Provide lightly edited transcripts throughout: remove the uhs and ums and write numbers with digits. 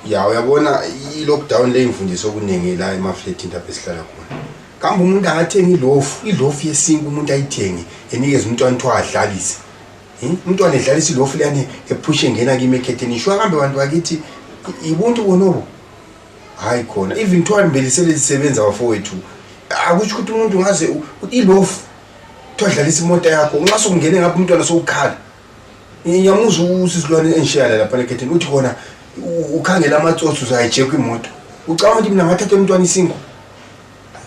Ya uyabona i-lockdown le imfundiso okuningi la emaflatin lapha esihlala khona. Kambe umuntu angathenga ilofu yesinku umuntu ayithenge enikeze umntwana uthiwa adlalise. Umntwana edlalisa ilofu leyani ephushe ngena kimi ekhetheni. Shwa kambe abantu bakithi ibuntu bonobo. Hayi khona even kuthiwa mbelisele lisebenza bafowethu. Akusho ukuthi umuntu ngaze ilofu twadlalisa imoto yakho ungaso kungene ngapha umntwana sokukhala. Ngiyamuza usisilwane enshiyala lapha ekhetheni uthi khona ukhangela amatsotsi uzayijeka imoto. Ucabanga ukuthi mina ngathatha umntwana isingo.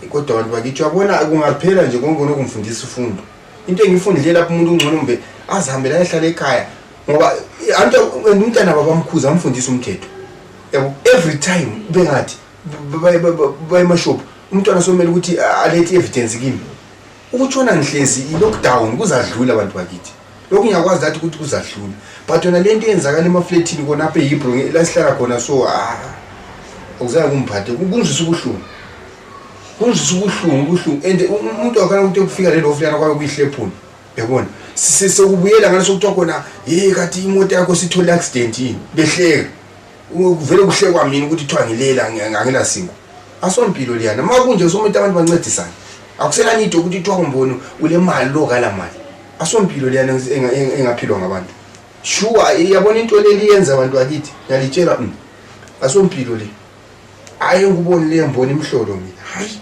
Kodwa abantu bakithi uyabona kungaphela nje konke nokumfundisa ufundo. Into engifundile lapha umuntu ungcono mbe azihambela ehlala ekhaya ngoba umntana babamkhuza amfundisa umthetho. Yabo every time bengathi bayemashop umntwana somela ukuthi alethe evidence kimi. Ukutshona ngihlezi i-lockdown kuzadlula abantu bakithi. Lokhu ngiyakwazi ukuthi kuzadlula. But yona lento yenzakala emaflatini kona apha eHebrew la sihlala khona so akuzayo kumphathe kunjisa ubuhlungu. Kunjisa ubuhlungu and umuntu akana ukuthi ukufika le lofu yana kwabe kuyihlephuni. Yabona sesokubuyela ngaleso kuthiwa khona kathi imoto yakho sithola accident yini behleka. Uvele kuhlekwa mina ukuthi kuthiwa ngilela ngangela singo. Asompilo liyana makunje somuntu abantu bancedisana. Akusela need ukuthi kuthiwa kumbono ule mali lokala mali. Asompilo liyana engaphilwa ngabantu. Sure yabona into le liyenza abantu bakithi ngiyalitshela asompilo le. Ayi nguboni le mboni imhlolo mina. Hayi